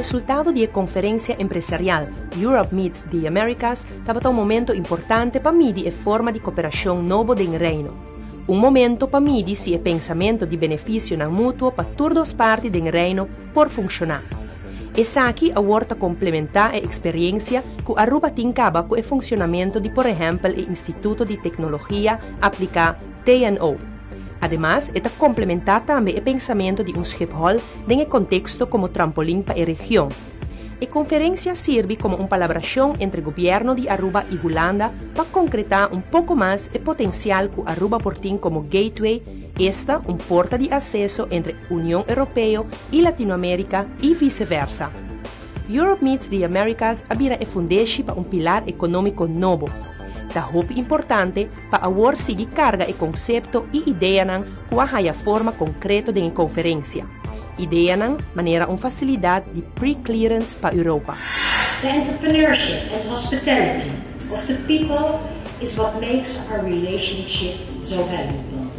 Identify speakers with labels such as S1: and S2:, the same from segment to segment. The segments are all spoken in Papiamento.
S1: Resultado di e konferensia empresarial Europe Meets the Americas tabata un momento importante pa midi e forma di koperashon nobo den Reino. Un momento pa midi si e pensamento di benefisionan mutuo pa tur dos parti den Reino por funshoná. Esaki awor ta komplementá e eksperiensia ku Aruba tin kaba ku e funshonamentu di por ehèmpel e Instituto di Teknologia Apliká TNO. Ademas e ta komplementá tambe e pensamento di un Schiphol den e konteksto komo trampolin pa e region. E konferensia sirbi komo un palabrashon entre gobièrnu di Aruba i Hulanda pa konkretá un poko mas e potensial ku Aruba por tin komo gateway, esta un porta di aseso entre Union Europeo i Latinoamérika i viseversa. Europe Meets the Americas a bira e fundeshi pa un pilar ekonómiko nobo. Ta hopi importante pa awor sigui karga e konsepto i ideanan ku a haya forma konkreto den e konferensia. Ideanan manera un fasilidat di pre-clearance pa Europa.
S2: The entrepreneurship and hospitality of the people is what makes our relationship so valuable.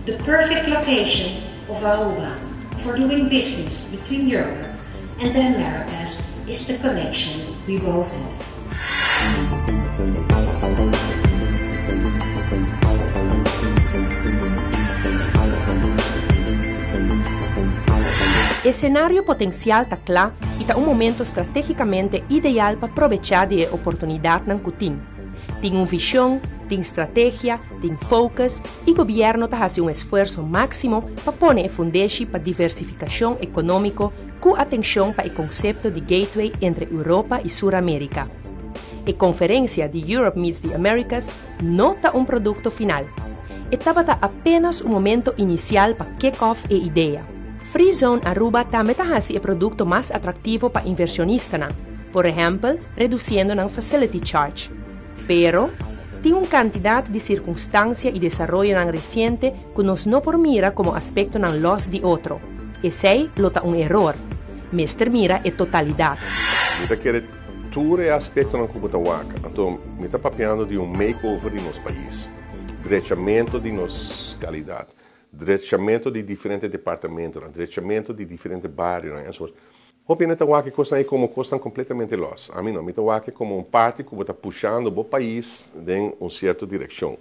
S2: The perfect location of Aruba for doing business between Europe and the Americas is the connection we both have.
S1: E senario potensial ta kla i ta un momento stratégikamente ideal pa probechá di e oportunidatnan ku tin. Tin un vishon, tin strategia, tin focus i gobièrnu ta hasi un esfuerso máksimo pa pone e fundeshi pa diversifikashon ekonómiko ku atenshon pa e konsepto di gateway entre Europa i Sur Amerika. E konferensia di Europe Meets the Americas no ta un produkto final. E tabata apenas un momento inisial pa kick off e idea. Free Zone Aruba tambe ta hasi e produkto mas atraktivo pa inversionistanan, por ehèmpel redusiendo nan facility charge. Pero, tin un kantidat di sirkunstansia i desaroyonan resiente ku nos no por mira komo aspektonan lòs di otro. Esei lo ta un eror. Mester mira e totalidat.
S3: Mi ta kere tur e aspektonan ku bo ta wak. Anto mi ta papiando di un makeover di nos pais, drechamentu di nos kalidat, drechamentu di diferente departamentonan, drechamentu di diferente barionan, enzovoort. Hopi hende ta wak e kosnan ei komo kosnan kompletamente lòs. Ami no. Mi ta wak e komo un parti ku bo ta pushando bo pais den un sierto direkshon.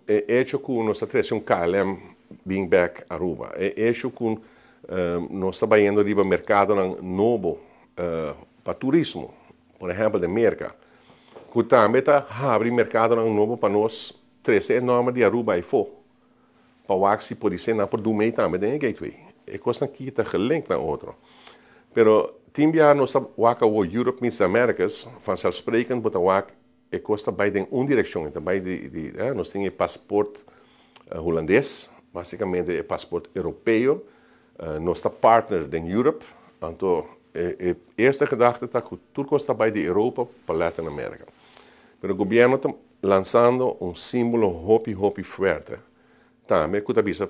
S3: E echo ku nos ta trese un KLM bin bèk Aruba, e echo ku nos ta bayendo riba merkadonan nobo pa turismo, por ehèmpel den Merka, ku tambe ta habri merkadonan nobo pa nos trese e nòmber di Aruba aifó. Pa wak si podisé nan por dun mei tambe den e gateway. E kosnan ki ta gelink na otro. Pero tin biaha nos ta wak awor Europe meets the Americas, vanzelfsprekend bo ta wak e kos ta bai den un direkshon, e ta bai di di nos tin e paspoort hulandes, basikamente e paspoort europeo, nos ta partner den Europe, anto e e eerste gedachte ta ku tur kos ta bai di Europa pa Latin America. Pero gobierno ta Lansando un simbolo hopi hopi fuerte tambe ku ta bisa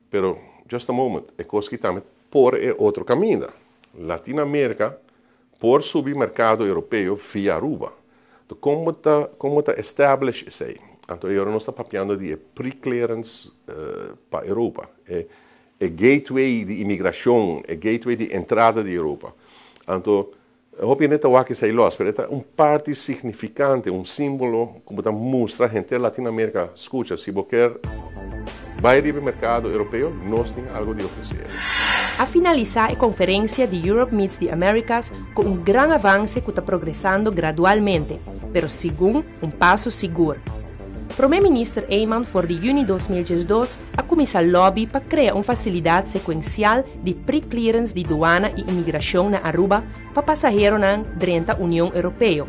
S3: pero just a moment e kos ki tambe por e otro kaminda. Latino Amerika por subi merkado europeo via Aruba. Anto kon bo ta kon bo ta establish esei? Anto e ora nos ta papiando di e pre-clearance pa Europa, e e gateway di imigrashon, e gateway di entrada di Europa. Anto Hopi hende ta wak esei los, pero e ta un parti significante, un simbolo cu bo ta mustra henter Latino America, scucha, si bo kier bay riba e mercado europeo, nos tin algo di ofrece.
S1: A finalisa e conferencia di Europe Meets the Americas cu un gran avance cu ta progresando gradualmente, pero segun un paso sigur. Prome Minister Eman for di juni 2012 a kuminsá lòbi pa krea un fasilidat sekuensial di pre-clearance di duana i imigrashon na Aruba pa pasaheronan drenta Union Europeo.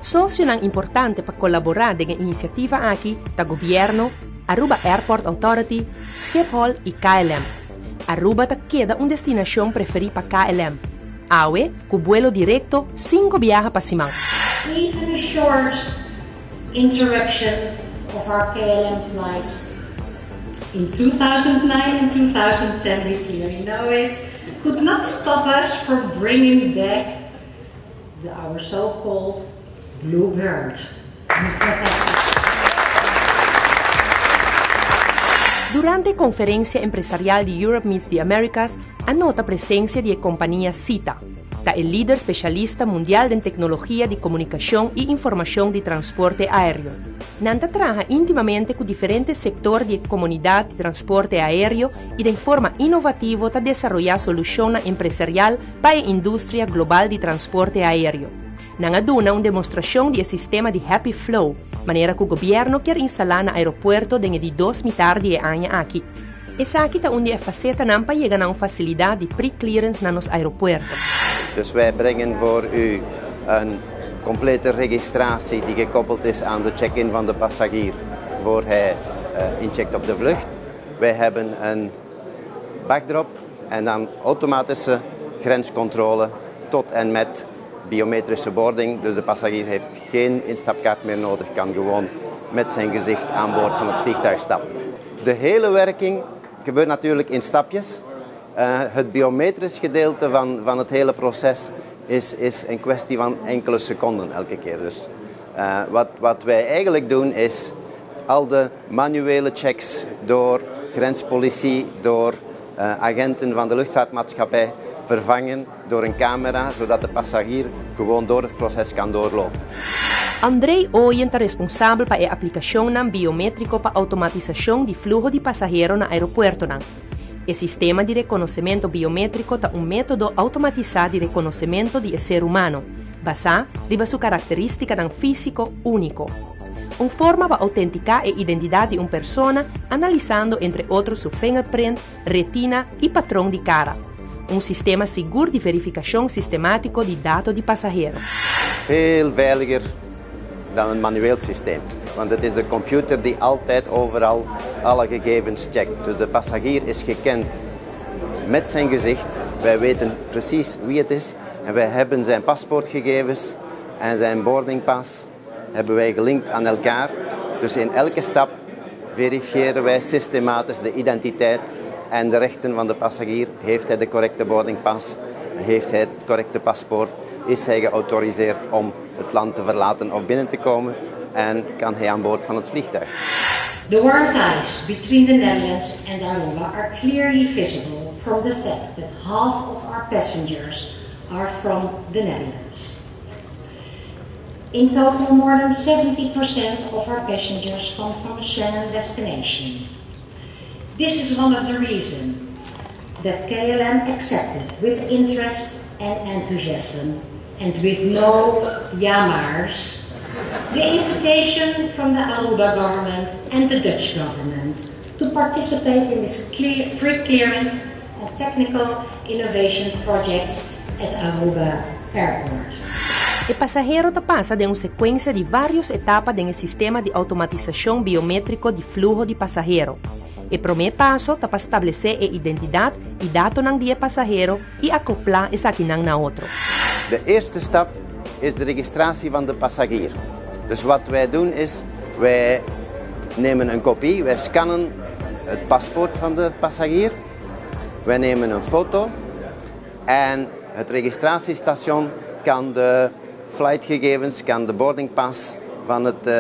S1: Sosionan importante pa kolaborá den e inisiativa aki ta Gobièrnu, Aruba Airport Authority, Schiphol i KLM. Aruba ta keda un destinashon preferí pa KLM, awe ku buelo direkto sinku biaha pa siman.
S2: Even a short interruption of our KLM flights in 2009 and 2010, we clearly know it, could not stop us from bringing back the, our so-called blue bird.
S1: Durante e konferensia empresarial di Europe Meets the Americas a nota presensia di e kompania SITA. Ta e lider spesialista mundial den teknologia di komunikashon i informashon di transporte aéreo. Nan ta traha íntimamente ku diferente sektor di e komunidat di transporte aéreo i den forma inovativo ta desaroyá solushonnan empresarial pa e industria global di transporte aéreo. Nan a duna un demostrashon di e sistema di Happy Flow, manera ku gobièrnu kier instalá na aeropuerto den e di dos mitar di e aña aki. Esaki ta un di e fasetanan pa yega na un fasilidat di pre-clearance na nos aeropuerto.
S4: Dus wij brengen voor u een complete registratie die gekoppeld is aan de check-in van de passagier voor hij incheckt op de vlucht. Wij hebben een bagdrop en dan automatische grenscontrole tot en met biometrische boarding. Dus de passagier heeft geen instapkaart meer nodig, kan gewoon met zijn gezicht aan boord van het vliegtuig stappen. De hele werking gebeurt natuurlijk in stapjes. Het biometrisch gedeelte van het hele proces is een kwestie van enkele seconden elke keer. Dus wat wij eigenlijk doen, is al de manuele checks door grenspolitie, door agenten van de luchtvaartmaatschappij vervangen door een camera, zodat de passagier gewoon door het proces kan doorlopen.
S1: André Ooyen ta responsabel pa e aplikashonnan biométriko pa outomatisashon di fluho di pasahero na aeropuertonan. E sistema di rekonosementu biométriko ta un método outomatisá di rekonosementu di e ser humano, basá riba su karakterístikanan físiko úniko. Un forma pa outentiká e identidat di un persona analisando entre otro su fingerprint, retina i patron di kara. Un sistema sigur di verifikashon sistemátiko di dato di pasahero.
S4: Veel veiliger dan een manueel systeem. Want het is de computer die altijd overal alle gegevens checkt. Dus de passagier is gekend met zijn gezicht. Wij weten precies wie het is. En wij hebben zijn paspoortgegevens en zijn boardingpas hebben wij gelinkt aan elkaar. Dus in elke stap verifiëren wij systematisch de identiteit en de rechten van de passagier. Heeft hij de correcte boardingpas? Heeft hij het correcte paspoort? Is hij geautoriseerd om het land te verlaten of binnen te komen? En kan hij aan boord van het vliegtuig?
S2: The warm ties between the Netherlands and Aruba are clearly visible from the fact that half of our passengers are from the Netherlands. In total, more than 70% of our passengers come from a Schengen destination. This is one of the reasons that KLM accepted with interest and enthusiasm and with no ja maars the invitation from the Aruba government and the Dutch government to participate in this pre-clearance and technical innovation project at Aruba Airport.
S1: E pasahero ta pasa den un sekuensia di vários etapa den e sistema di outomatisashon biométriko di fluho di pasahero. E promé paso ta pa establesé e identidat i datonan di e pasahero i akoplá esakinan na otro.
S4: De eerste stap is de registratie van de passagier. Dus wat wij doen, is wij nemen een kopie, wij scannen het paspoort van de passagier, wij nemen een foto en het registratiestation kan de flightgegevens, kan de boardingpas van het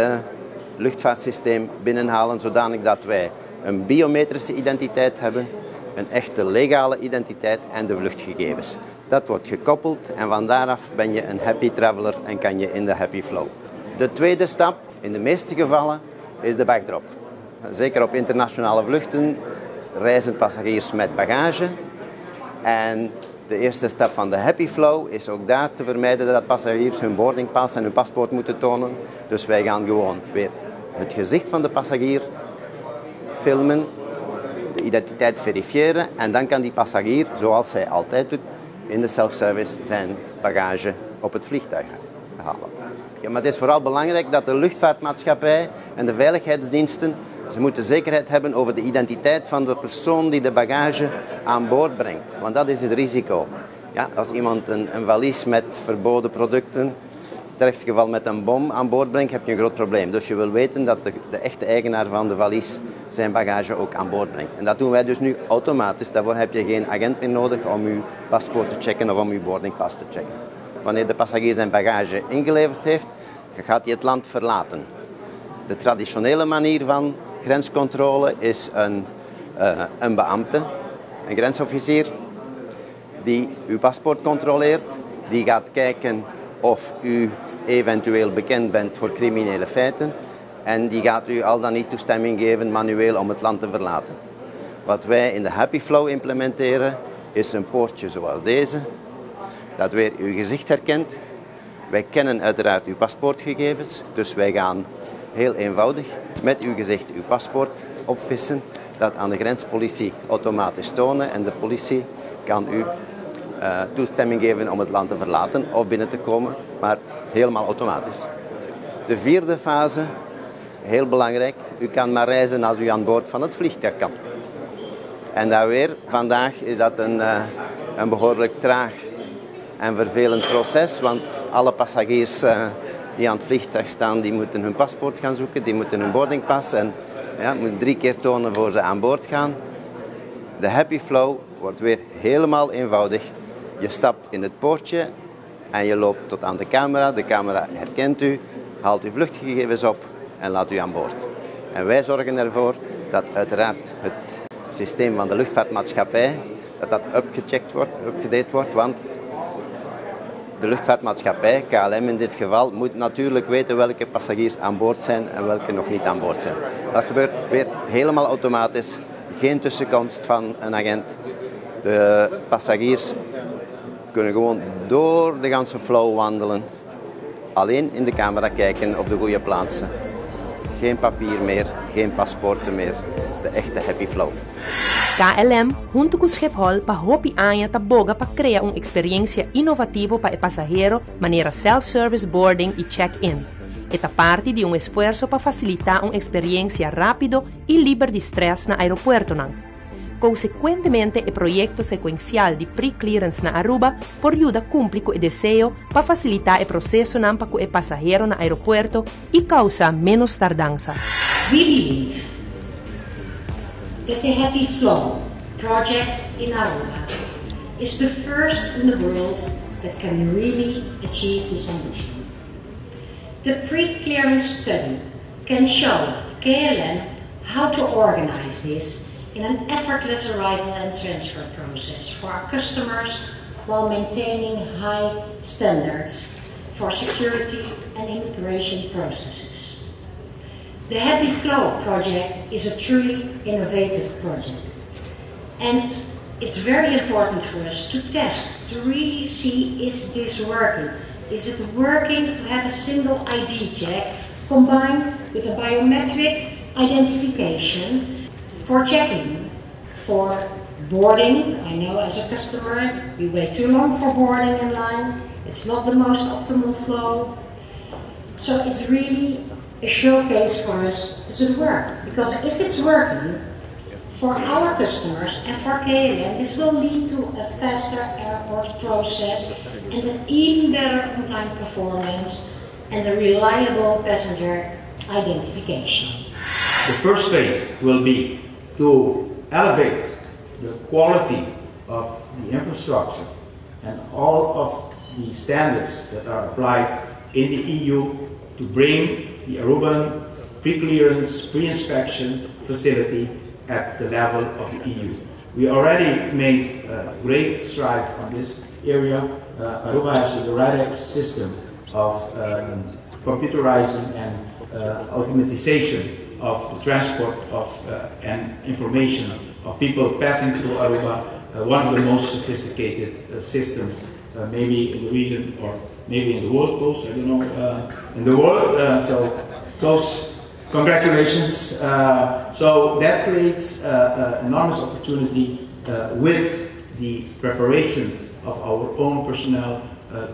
S4: luchtvaartsysteem binnenhalen, zodanig dat wij een biometrische identiteit hebben, een echte legale identiteit en de vluchtgegevens. Dat wordt gekoppeld en van daaraf ben je een happy traveler en kan je in de happy flow. De tweede stap, in de meeste gevallen, is de bagdrop. Zeker op internationale vluchten reizen passagiers met bagage. En de eerste stap van de happy flow is ook daar te vermijden dat passagiers hun boardingpas en hun paspoort moeten tonen. Dus wij gaan gewoon weer het gezicht van de passagier filmen, de identiteit verifiëren en dan kan die passagier, zoals hij altijd doet, in de self-service zijn bagage op het vliegtuig halen. Ja, maar het is vooral belangrijk dat de luchtvaartmaatschappij en de veiligheidsdiensten, ze moeten zekerheid hebben over de identiteit van de persoon die de bagage aan boord brengt. Want dat is het risico. Ja, als iemand een valies met verboden producten, in het ergste geval met een bom aan boord brengt, heb je een groot probleem. Dus je wil weten dat de echte eigenaar van de valies zijn bagage ook aan boord brengt. En dat doen wij dus nu automatisch. Daarvoor heb je geen agent meer nodig om je paspoort te checken of om je boardingpas te checken. Wanneer de passagier zijn bagage ingeleverd heeft, gaat hij het land verlaten. De traditionele manier van grenscontrole is een Een beambte, een grensofficier, die uw paspoort controleert, die gaat kijken of u eventueel bekend bent voor criminele feiten en die gaat u al dan niet toestemming geven manueel om het land te verlaten. Wat wij in de Happy Flow implementeren is een poortje zoals deze, dat weer uw gezicht herkent. Wij kennen uiteraard uw paspoortgegevens, dus wij gaan heel eenvoudig met uw gezicht uw paspoort opvissen, dat aan de grenspolitie automatisch tonen en de politie kan u toestemming geven om het land te verlaten of binnen te komen, maar helemaal automatisch. De vierde fase, heel belangrijk, u kan maar reizen als u aan boord van het vliegtuig kan. En daar weer, vandaag is dat een behoorlijk traag en vervelend proces, want alle passagiers die aan het vliegtuig staan, die moeten hun paspoort gaan zoeken, die moeten hun boardingpas en ja, moeten 3 keer tonen voor ze aan boord gaan. De Happy Flow wordt weer helemaal eenvoudig. Je stapt in het poortje en je loopt tot aan de camera. De camera herkent u, haalt uw vluchtgegevens op en laat u aan boord. En wij zorgen ervoor dat uiteraard het systeem van de luchtvaartmaatschappij, dat dat upgecheckt wordt, upgedate wordt, want de luchtvaartmaatschappij, KLM in dit geval, moet natuurlijk weten welke passagiers aan boord zijn en welke nog niet aan boord zijn. Dat gebeurt weer helemaal automatisch, geen tussenkomst van een agent. De passagiers kunnen gewoon door de ganse flow wandelen, alleen in de camera kijken op de goede plaatsen. Geen papier meer, geen paspoorten meer, de echte Happy Flow.
S1: KLM, hunto cu Schiphol, pa hopi aña ta boga pa crea un experiencia innovativo pa e pasahero, manera self-service boarding y check-in. E ta parti di un esfuerso pa facilita un experiencia rapido y liber di stress na aeropuerto. Consecuentemente, e proyecto secuencial di pre-clearance na Aruba por yuda cumpli cu e deseo pa facilita e proceso pa e pasahero na aeropuerto y causa menos tardansa.
S2: We believe that the Happy Flow project in Aruba is the first in the world that can really achieve this ambition. The pre-clearance study can show KLM how to organize this in an effortless arrival and transfer process for our customers while maintaining high standards for security and immigration processes. The Happy Flow project is a truly innovative project, and it's very important for us to test, to really see, is this working? Is it working to have a single ID check combined with a biometric identification for checking, for boarding? I know as a customer, you wait too long for boarding in line. It's not the most optimal flow. So it's really a showcase for us, does it work? Because if it's working, for our customers and for KLM, this will lead to a faster airport process and an even better on-time performance and a reliable passenger identification.
S5: The first phase will be to elevate the quality of the infrastructure and all of the standards that are applied in the EU to bring the Aruban pre-clearance, pre-inspection facility at the level of the EU. We already made a great stride on this area. Aruba has the RADEX system of computerizing and automatization of the transport of and information of people passing through Aruba, one of the most sophisticated systems, maybe in the region or maybe in the world, Koos, I don't know, in the world. So, Koos, congratulations. So that creates enormous opportunity with the preparation of our own personnel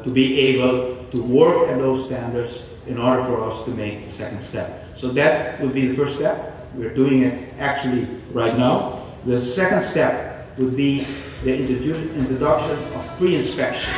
S5: to be able to work at those standards in order for us to make the second step. So that would be the first step. We're doing it actually right now. The second step would be the introduction of pre-inspection.